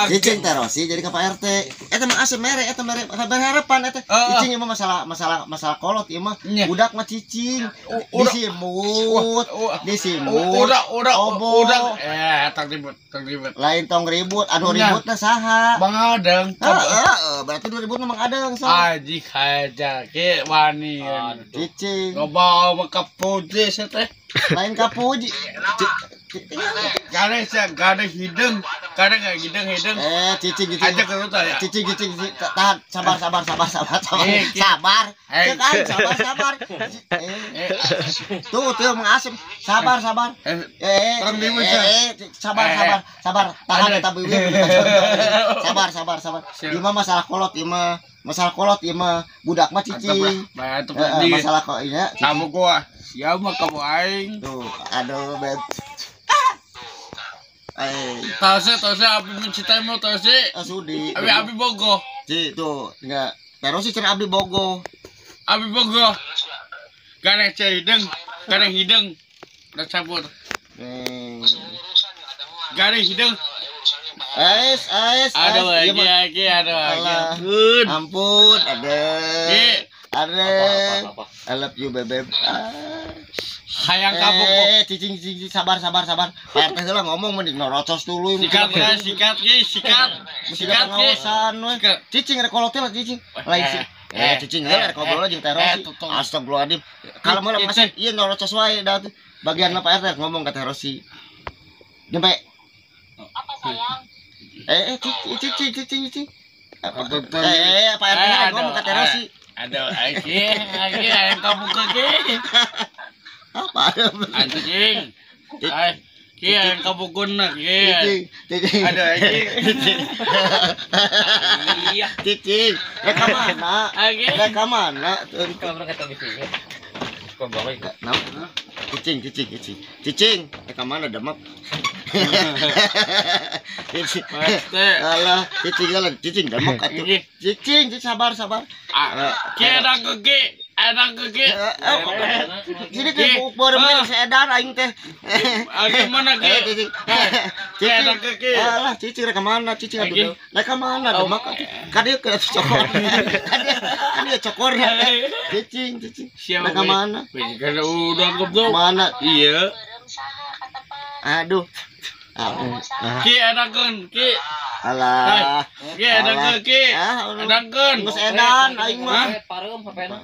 Cicing Teh Rosi jadi ke Pak RT. Eta mah asep mere, eta mere harapan eta. Cicing ieu mah masalah masalah masalah kolot ieu mah. Budak mah cicing. Disimut, disimut. Udah udah tong ribut, tong ribut. Lain tong ribut, anu ributna saha? Mang Adeng. Heeh, berarti nu ributna Mang Adeng sok. Aji haja ke wani. Cicing. Loba mah kapuji teh. Lain kapuji. Gare gare hidung, gare nggak hidung hidung. Cicing cicing. Aja ke ya. Cicing cicing, tahan, sabar sabar sabar sabar sabar. Sabar. Cek aing sabar sabar. Tuh tuh Mang Asep, sabar sabar. Sabar sabar sabar. Tahan eta beuweung. Sabar sabar sabar. Ieu mah masalah kolot ieu mah. Masalah kolot ieu mah, budak mah cicing. Masalah kok ieu. Kamu gua, siapa kamu aing? Tuh, aduh bet. Tose, tose, abi mencintaimu, tose. Sudi. Abi, abi bogo. Ci, tuh, enggak. Terus sih abi bogo. Abi bogo. Gareng hidung, gareng hidung. Udah campur. Gareng hidung. Es, es, aduh, lagi, lagi, aduh, lagi. Ampun. Ampun, ada. Ada. I love you, bebeb. Hayang kabuk. Cicing, cicing, sabar, sabar, sabar. Pak RT heula ngomong mending norocos dulu. Sikat, sikat, sikat. Sikat, sikat. Cicing rek kolot lah cicing. Lain sih. Cicing heula rek ngobrol jeung Teh Rosi. Astagfirullahaladzim. Kalau mah masih ieu norocos wae da tuh. Bagian Pak RT ngomong ka Teh Rosi. Nyampe. Apa sayang? Cicing, cicing, cicing. Pak RT ngomong ka Teh Rosi. Aduh, anjing, anjing, ayam kamu ke apa? Anjing, ki ayam kamu guna ki. Cicing, aduh anjing. Iya. Cicing, reka mana? Reka mana? Kamu kata bisi. Cicing, cicing, cicing, cicing, reka mana demek? Cicing, alah, cicing, alah, cicing demek atuh. Cicing, cicing, sabar, sabar. Ki edang ke, edang ke. Jadi ke beureum seedan aing teh. Gimana ki? Cicing. Edang ke. Alah, cicing rek mana? Cicing atuh. Rek mana demek atuh. Ka dieu ke cokor. Ka dieu cokor. Cicing, cicing. Rek mana? Udah goblok. Mana? Iya. Aduh. Ki edakeun, ki. Alah. Ki edakeun, ki. Edakeun. Geus edan aing mah. Pareum hapena.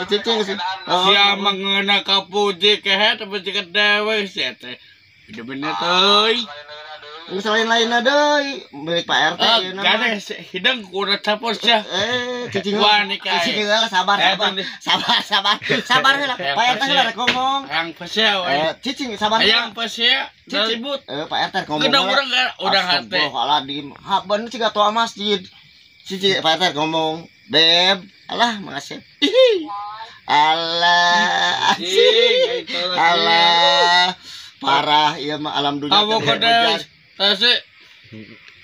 Cicing sih. Sia mengeuna kapuji kehet tapi ka dewe sia teh. Bener-bener teuy. Geus lain-lainna deui, milik Pak RT ieu na. Gade hidung kudu campur sia. Cicing. Cicing heula sabar sabar. Sabar sabar. Sabar heula. Pak RT heula rek ngomong. Hayang pasea we. Cicing sabar. Hayang pasea. Ribut. Pak RT ngomong. Udah urang udah hate. Astagfirullahaladzim. Ha bener ciga toa masjid. Cicing Pak RT ngomong, "Beb, alah makasih." Alah. Alah. Parah ieu mah alam dunia. Kamu kode tasi.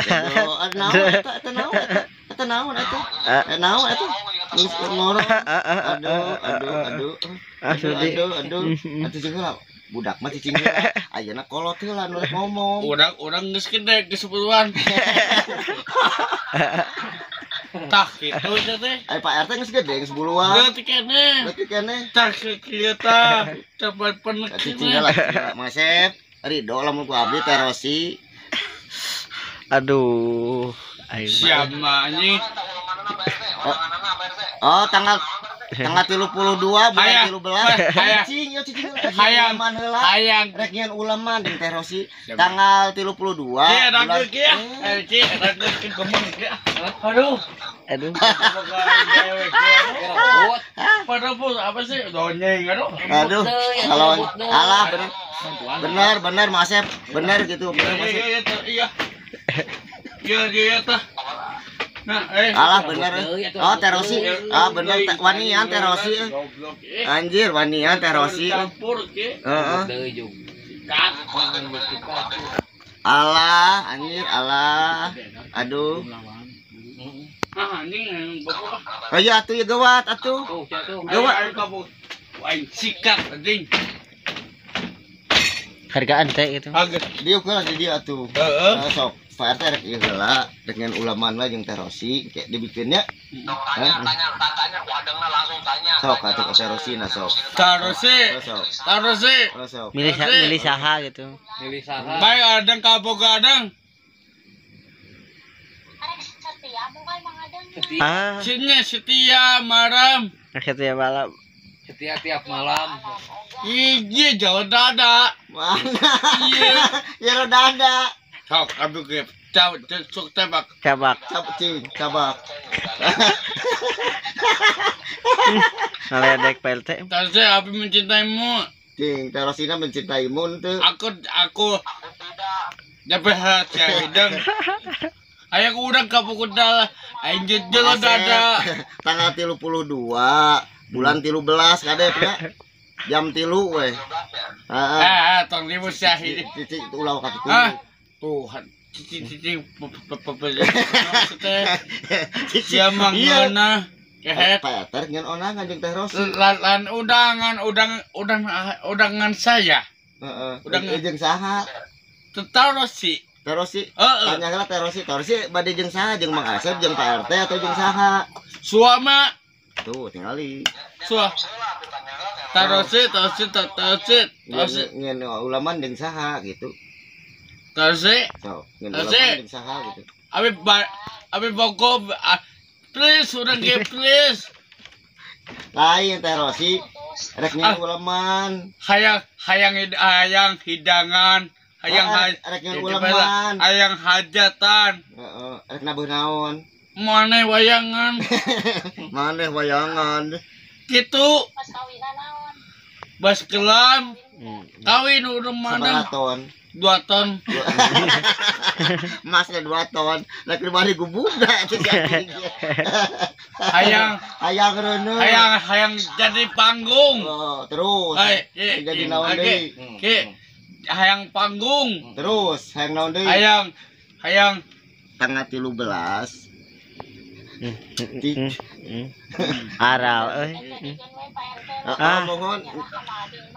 Naon eta eta naon eta eta naon eta naon eta ngoro. Aduh aduh aduh. Aduh aduh. Atuh cicing heula. Budak mah cicing heula. Ayeuna kolot heula nu rek ngomong. Urang geus gede geus 10-an. Tah kitu teh. Ai Pak RT geus gede geus 10-an. Leutik keneh. Leutik keneh. Tah kieu tah. Cepat penek. Cicing heula. Mang Asep, ridho lamun ku abdi Teh Rosi. Aduh, aing siapa anjing? Oh, tanggal 32 bulan 13. Cicing, yo cicing. Hayang heula. Hayang rek nyeun uleman jeung Teh Rosi. Tanggal 32 Ki edan ki. Ki edan ki kemeng ki. Aduh. Aduh. Padahal apa sih? Donyeng aduh. Aduh. Kalau alah bener. Bener bener Mas Asep, bener gitu. Iya. Iya iya tah. Nah, alah bener. Oh, Teh Rosi. Ah bener wanian Teh Rosi. Anjir wanian Teh Rosi. Heeh. Alah, anjir alah. Aduh. Ah anjing bobo. Oh iya atuh ya gawat atuh. Gawat. Aing sikat anjing. Hargaan teh gitu. Diuk lah di dia atuh. Heeh. Sok. Pak RT rek ieu heula dengan ulaman lah jeung Teh Rosi kayak dibikinnya. Tanya ku adengna langsung tanya. Sok atuh Teh Rosi na sok. Teh Rosi. Teh Rosi. Milih saha gitu. Milih saha. Baik adeng kaboga adeng. Arek setia moal Mang Adeng. Ah. Sini setia malam. Setia malam. Setia tiap malam. Iya jauh dada. Mana? Iya. Jauh dada. Sok ambil ke sok tembak. Cabak. Cing, cabak. Ngaledek PLT. Terus aku mencintaimu. Cing, Terosina mencintaimu tuh. Aku dapat hati hidung. Ayo urang ka pukul aing jelo dada. Tanggal 32 bulan 13 kadep nya. Jam 3 we. Heeh. Tong ribu sia ini. Cicing ulah ka kitu. Tuhan, cicing sia mangana kehet. Pak RT ngan onangan jeung Teh Rosi. Lan undangan undangan saya. Heeh. Undangan jeung saha? Teh Rosi. Teh Rosi. Tanya heula Teh Rosi. Teh Rosi bade jeung saha? Jeung Mang Asep, jeung Pak RT atau jeung saha? Suama. Tuh tingali. Sua. Teh Rosi, Teh Rosi, Teh Rosi. Ngan ulaman jeung saha gitu. Teh Rosi. So, ngan ulaman jeung saha gitu. Abi bogo please urang ge please. Lain Teh Rosi rek ngan ulaman. Hayang hidangan. Hayang ulaman, hayang hajatan. Heeh, rek nabuh naon? Maneh wayangan. Maneh wayangan. Kitu. Pas kawinan naon? Bas kelam. Kawin urang mana? Ton. 2 ton. Masnya 2 ton. Rek dibari gubuga atuh si anjing. Hayang hayang reuneuh. Hayang jadi panggung. Oh, terus. Jadi naon deui? Ki. Hayang panggung. Terus hayang naon deui? Hayang tanggal 13. Aral euy. Ah, mohon.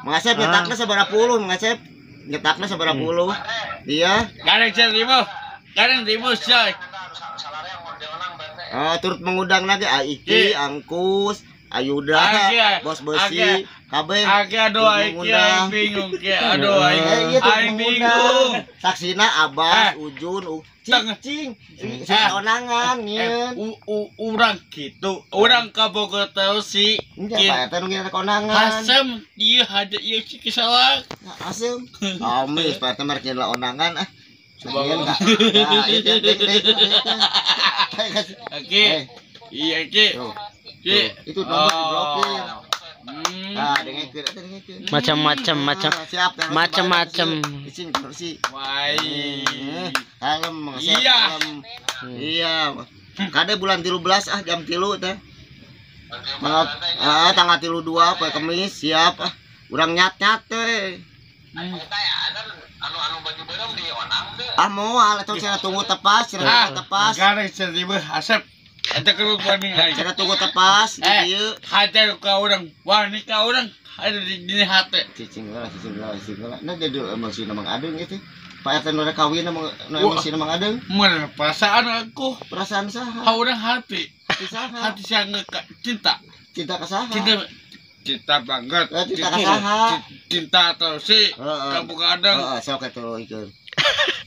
Mang Asep nyetakna sabaraha puluh, Mang Asep? Nyetakna sabaraha puluh? Iya. Gareng 1000. Gareng 1000 sia. Ah, turut mengundang lagi Aiki, Angkus, Ayuda, Bos Besi, kabeh. Aki aduh aing bingung ki. Aduh aing bingung. Saksina Abbas, Ujun, Cing, si onangan ngieun. Urang kitu, urang ka Bogor teh si. Nya Pak RT nu ngieu konangan. Hasem ieu hade ieu si kisalak. Hasem. Amis Pak RT mah rek onangan ah. Coba enggak. Oke. Iya ki. Itu nomor diblokir. Nah, dengekeun eta dengekeun. Macam-macam macam. Cicing kursi. Wai. Kalem kalem. Iya. Kade bulan 13 ah jam 3 teh. Tanggal 32 poe Kemis siap ah. Urang nyat-nyat teh. Anu baju beureum di onang teh. Ah moal atuh cenah tunggu tepas, cenah tepas. Gareng 1000 Asep. Eta keur wani aing. Cenah tunggu tepas di dieu. Hate ka urang, wani ka urang, ada di hate. Cicing heula, cicing heula, cicing heula. Nah jadi emosi Mang Adeng ieu teh. Pak RT nu rek kawin nu emosi Mang Adeng. Mun perasaan aku, perasaan saha? Ha urang hati. Hati saha? Hati sangat cinta. Cinta ka saha? Cinta banget. Cinta ka saha? Cinta terus sih. Kamu Adeng. Heeh, sok atuh ikeun.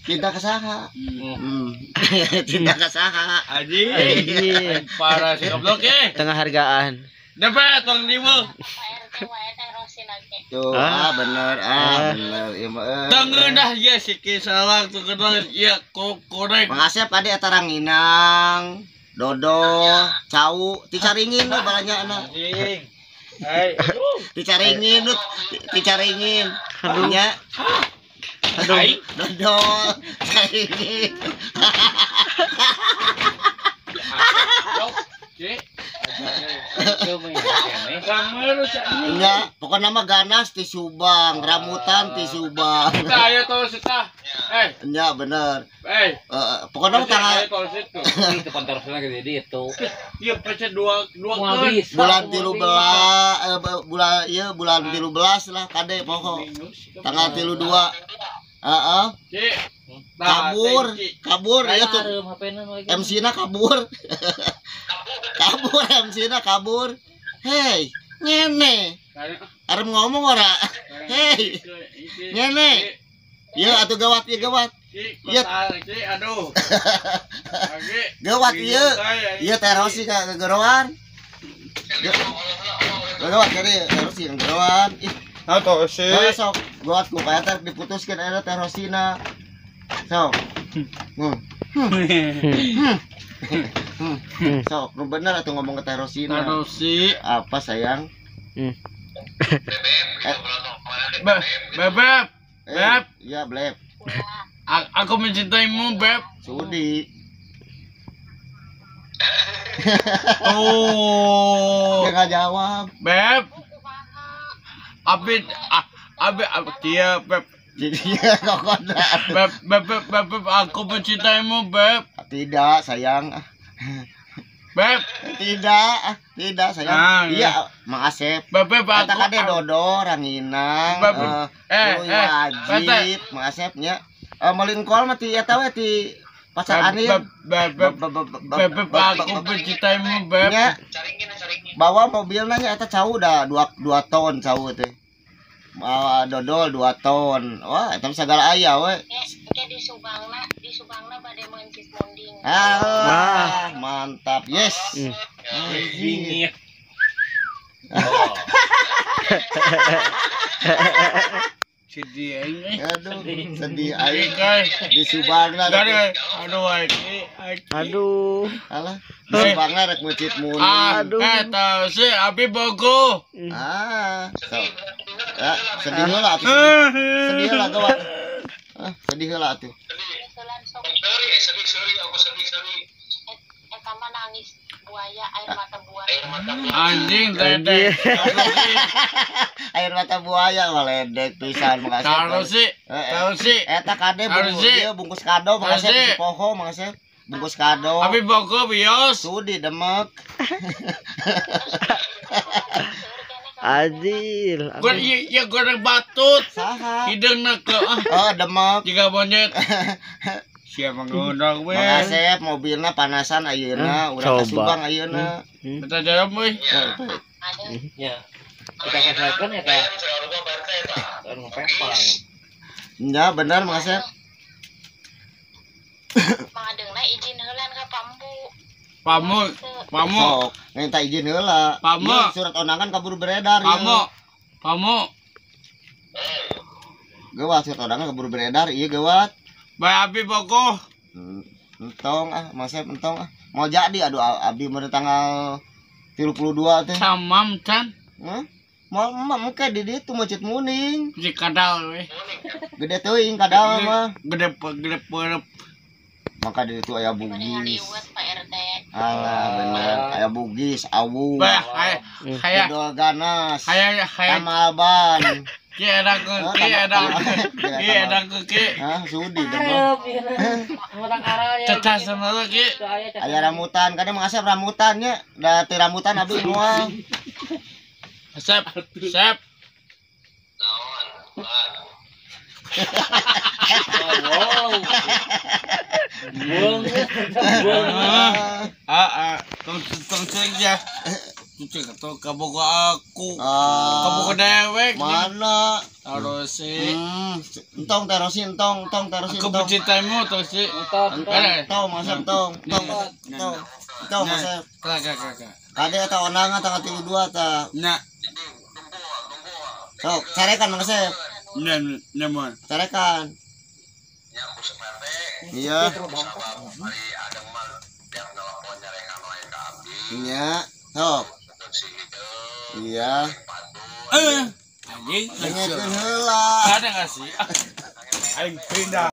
Cinta ka saha? Cinta ka saha? Aji. Parah si goblok eh. Tengah hargaan. Dapat tong ribu. Tuh, ah bener, ah bener ieu mah. Tengeunah ieu si kisalak tengeunah ieu korek. Mang Asep ade eta ranginang, dodol, cau, ticaringin we balanya. Hai. Ticaringin, ticaringin. Nya. Aduh, dodol, caringin. Enggak, pokoknya mah ganas di Subang, rambutan di Subang. Ayo tol sita. Enggak bener. Pokoknya mah tanggal itu kontroversinya gede itu. Iya, pecah dua bulan 13 bulan iya bulan 13 lah kade pokok. Tanggal 32. Heeh. Kabur, kabur ya tuh. MC-na kabur. Kabur MC-na kabur. Hei, ngene. Arep ngomong ora? Hei. Ngene. Ya atuh gawat ieu gawat. Ieu aduh. Gawat ieu. Ieu teh Rosi ka gegeroan. Gawat jadi teh Rosi gegeroan. Ih, atuh sih. Sok gawat ku kaya teh diputuskeun eta teh Rosina. Sok. Sok, nu bener atuh ngomong ke Teh Rosina. Teh Rosi, apa sayang? Beb. Beb. Iya, Bleb. Aku mencintaimu, Beb. Sudi. Oh. Dia nggak jawab. Beb. Abi dia Beb. Jadi kokoda. Beb, Beb, Beb, Beb, aku mencintaimu, Beb. Tidak, sayang. Beb. Tidak, tidak sayang. Iya, Mang Asep. Beb, Beb, aku. Kata kade dodo, ranginang, wajib, Mang Asep nya. Meulin kol mah ti eta we ti pasar Anir. Beb, Beb, Beb, aku mencintaimu, Beb. Nya. Bawa mobilna nya eta cau dah 2 ton cau teh. Dodol 2 ton. Wah, eta sagala aya we. Engke di Subangna bade meuncit munding. Ah, mantap. Yes. Bingit. Sedih aing. Aduh, sedih aing. Di Subangna. Aduh, aduh. Alah, di Subangna rek meuncit munding. Aduh. Eta si abi bogo. Ah, sedih heula atuh. Sedih heula gawat. Sedih heula atuh. Sedih, aku sedih. Eta mah nangis buaya, air mata buaya. Anjing ledek. Air mata buaya waledek pisan makasih. Taruh sih. Eta kade bungkus kado makasih si poho makasih. Bungkus kado. Abi bogo bios. Sudi demek. Adil. Gue iya goreng batut. Saha. Hideungna ke. Oh, demek. Jiga monyet. Siapa ngundang we? Mang Asep mobilna panasan ayeuna, urang ka Subang ayeuna. Minta jawab we. Ya. Kita keselkan eta. Ya benar Mang Asep. Mang Adeungna izin heulan ka Pambu. Pamu, pamu. Sok, minta izin heula. Pamu. Surat undangan kabur beredar. Pamu. Pamu. Gawat surat undangan kabur beredar, iya gawat. Bae abi bogoh. Entong ah, Mang Asep entong ah. Mau jadi aduh abi mun tanggal 32 teh. Samam can. Hah? Mau emam ke di ditu meuncit muning. Di kadal we. Gede teuing kadal mah. Gede gede peureub. Maka di ditu aya bugis. Alah bener, aya bugis, awu. Bah, haya. Dodol ganas. Haya, haya. Tamalban. Ki ada ki ada. Ki ada ki. Hah, sudi demek. Cecah sama ki. Aya rambutan, kadang Mang Asep rambutannya, da teu rambutan abi moal. Asep, Asep. Naon? Wow. Buang, buang. Ah, tong ya. Cuci atau kabogo aku. Kabogo dewek. Mana? Tarosi. Entong tarosi entong, entong tarosi Aku entong. mencintaimu tarosi. Entong, Entong, Mang Asep entong, entong, entong. Entong Mang Asep. Kakak, kakak. Kade eta ondangan tanggal 32 ta. Nah, Sok, carekan Mang Asep. nya, nya mon. Carekan. Iya. Iya, sok. Iya. Anjing. Dengekeun heula. Ada nggak sih? Aing pindah.